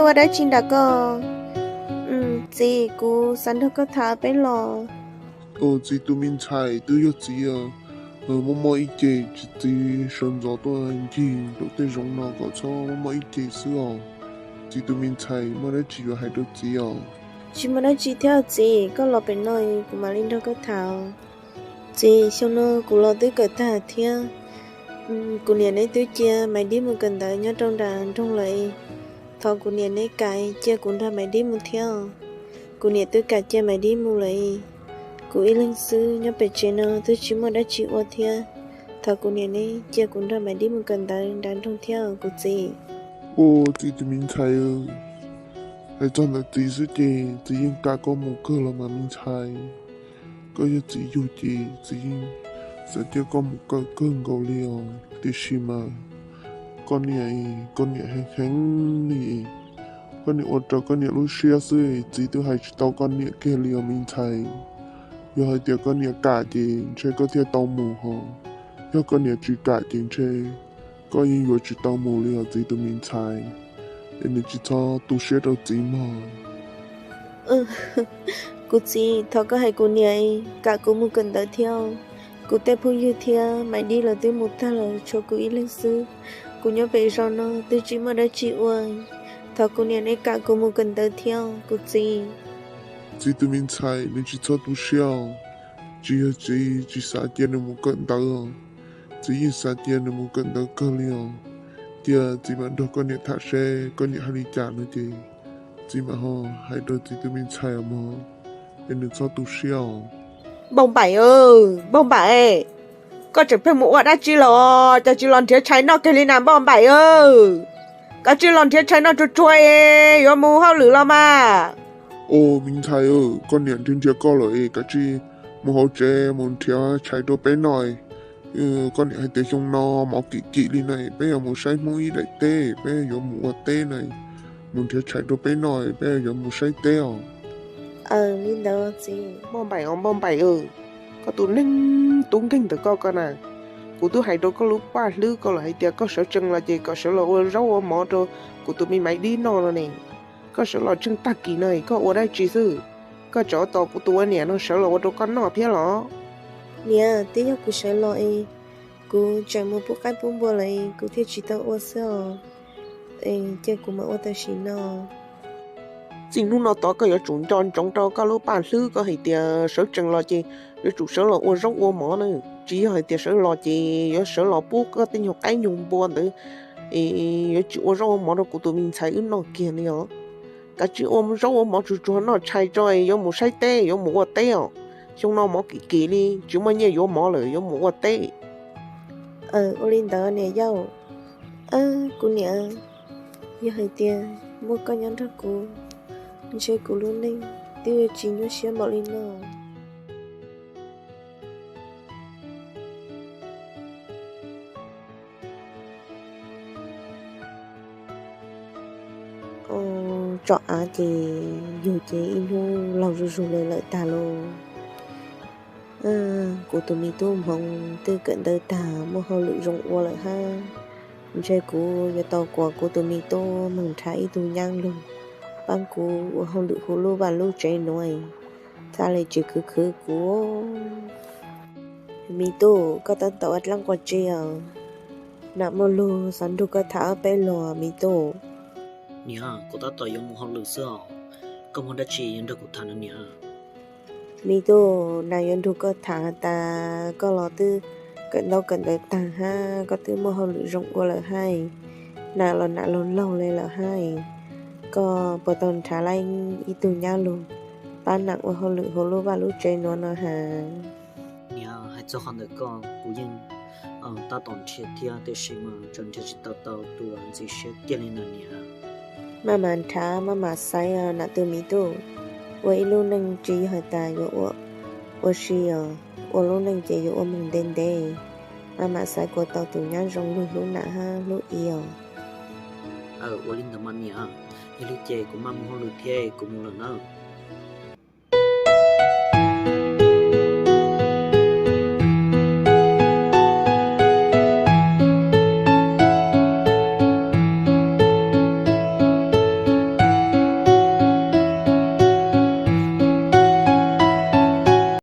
Muaj dab tsi nram koj? Txiv, kuv xav nrog koj tham peb los. Txiv tus me ntxhais, twb yog txiv muaj mob ib ce, txiv sawv ntxov tuaj ncig rau tej zoov no kom txhob mob mob ib ce xwb os. Txiv tus me ntxhais, muaj dab tsi yuav hais rau txiv os? Tsis muaj dab tsi thiab txiv, koj los pem no kuv mam li nrog koj tham. Txiv, xyoo no kuv los twb kawm tag thiab. Kuv niam neb twb cia Maiv Dib mus kawm ntawv nyob rau nram nroog lawm. Thov kuv niam neb kam cia kuv nrog Maiv Dib mus thiab. Kuv niam twb kam cia Maiv Dib mus lawm. Kuv ib leeg xwb nyob pem tsev no twb tsis muaj dab tsi ua thiab. Thov kuv niam neb cia kuv nrog Maiv Dib mus kawm ntawv nram nroog thiab kuv txiv. Ua txiv tus me ntxhais, hais txog ntawm txiv xwb ces txiv yeej kam koj mus kawg los mas me ntxhais. Koj yog txiv yug ces txiv yeej xav cia koj mus kawm kawg nkaus li os. Tiam sis mas koj niam, koj niam heev heev li, koj niam ua raws koj niam lub siab xwb, txiv twb hais tsis tau koj niam kiag li os me ntxhais. Yog hais tias koj niam kam ces ntshe koj thiaj tau mus hos. Yog koj niam tsis kam ces ntshe koj yeej yuav tsis tau mus li os txiv tus me ntxhais. Es nws tsis txhob tu siab rau txiv mog. Kuv txiv, thov koj hais kuv niam kam kuv mus kawm ntawv thiab. Kuv tej phooj ywg thiab Maiv Dib lawv twb mus tag lawm, tshuav kuv ib leeg xwb. Kuv nyob pem zos no twb tsis muaj dab tsi ua. Thov kuv niam neb kam kuv mus kawm ntawv thiab kuv txiv. Txiv tus me ntxhais, nws tsis txhob tu siab os. Tsis yog txiv tsis xav cia nws mus kawm ntawv os. Txiv yeej xav cia nws mus kawm ntawv kawg li os. Cia txiv mam nrog koj niam tham seb koj niam hais li cas no ces txiv mam ho hais rau txiv tus me ntxhais os mog. Es nws txhob tu siab os. Npauj Npaim, Npauj Npaim, koj tseem pheej mus ua dab tsi los? Cas tsis los nrhiav tshais noj kiag li na Npauj Npaim? Koj tsis los nrhiav tshais noj tsuag tsuag es yuav mus hauj lwm los mas. Ua me ntxhais, koj niam nrhiav nrhiav koj lawm es koj tsis mus hauv tsev mus nrhiav tshais rau peb noj. Koj niam hais tias xyoo no mov kim kim li na, peb yuav mus saib Hmoob ib daim teb, peb yuav mus ua teb na. Mus nrhiav tshais rau peb noj, peb yuav mus saib teb os. Li ntawd txiv. Npauj Npaim os Npauj Npaim, koj tus neeg tub nkeeg ntawm koj koj na, kuv twb hais rau koj lub paj hlwb koj lawm hais tias koj sawv tsees los ces kom sawv los ua zaub ua mov rau kuv tus me Maiv Dib noj no ne. Koj sawv los tsheej tag kis no koj ua dab tsi xwb? Koj tseem tos kuv tus ua niam no sawv los ua rau koj noj thiab los? Niam, twb yog kuv sawv los es kuv tseem mus pub qaib pub npua lawm es kuv thiaj tsis tau ua xwb os. Cia kuv mam ua tam sim no. Txij hnub no tod koj yuav tsum nco ntsoov rau koj lub paj hlwb koj hais tias sawv tsees los ces yuav tsum sawv los ua zaub ua mov na. Tsis yog hais tias sawv los ces yuav sawv los pub koj tej nyuag qaib nyuag npua ntawd es yuav tsis ua zaub ua mov rau kuv tus me ntxhais wb noj kiag li os. Kav tsij ua zaub ua mov tsuag tsuag noj tshais tso, yuav mus saib teb, yuav mus ua teb os. Xyoo no mov kim kim li, tsis muaj nyiaj yuav mov lawm, yuav mus ua teb. Ua li ntawd niam yau. Kuv niam, yog hais tias muaj koj nyob nrog kuv, ntshe kuv lub neej twb yuav tsis nyuaj siab npaum li no. Tsom av ces yug ces ib hnub laug zuj zus li lawm tag lauj. Kuv tus me tub hmoov twb kawm ntawv tag muaj hauj lwm zoo ua lawm hab. Ntshe kuv yuav tau kuas kuv tus me tub moog nrhav ib tug nyab lug paab kuv ua hauj lwm huv lub vaj lub tsev nuav, txhaj le tsis khwv khwv kuv. Me tub, koj tab tom ua dlaab quas tsi os? Nam muaj lug xaav nrug koj tham ob peb lug me tub. Niam, kuv tab tom yuav mus hauj lwm xwb os. Koj muaj dab tsi yuav nrug kuv tham no niam? Me tub, nam yuav nrug koj tham has tas koj los twb kawm ntaub kawm ntawv taag hab, koj twb muaj hauj lwm zoo ua lawm hab. Nam los nam laug laug le lawm hab, koj puas tau nrhav lawm ib tug nyab lug paab nam ua hauj lwm huv lub vaj lub tsev nuav no has? Niam, hais txog qhov ntawd koj, kuv yeej tab tom nrhiav thiab, tiam sis mas tseem nrhiav tsis tau tau tus ntxim siab kiag li na niam. Maj mam nrhav maj mam xaiv nam tus me tub. Ua ib lub neej tsis yog has tas yuav ua si os, ua lub neej ces yuav ua moog ntev ntev. Maj mam xaiv kuas tau tus nyab zoo lug hlub nam hab hlub i os. Ua li ntawd mas niam, yog li ces kuv maj mus hauj lwm thiab, kuv mus lawm na.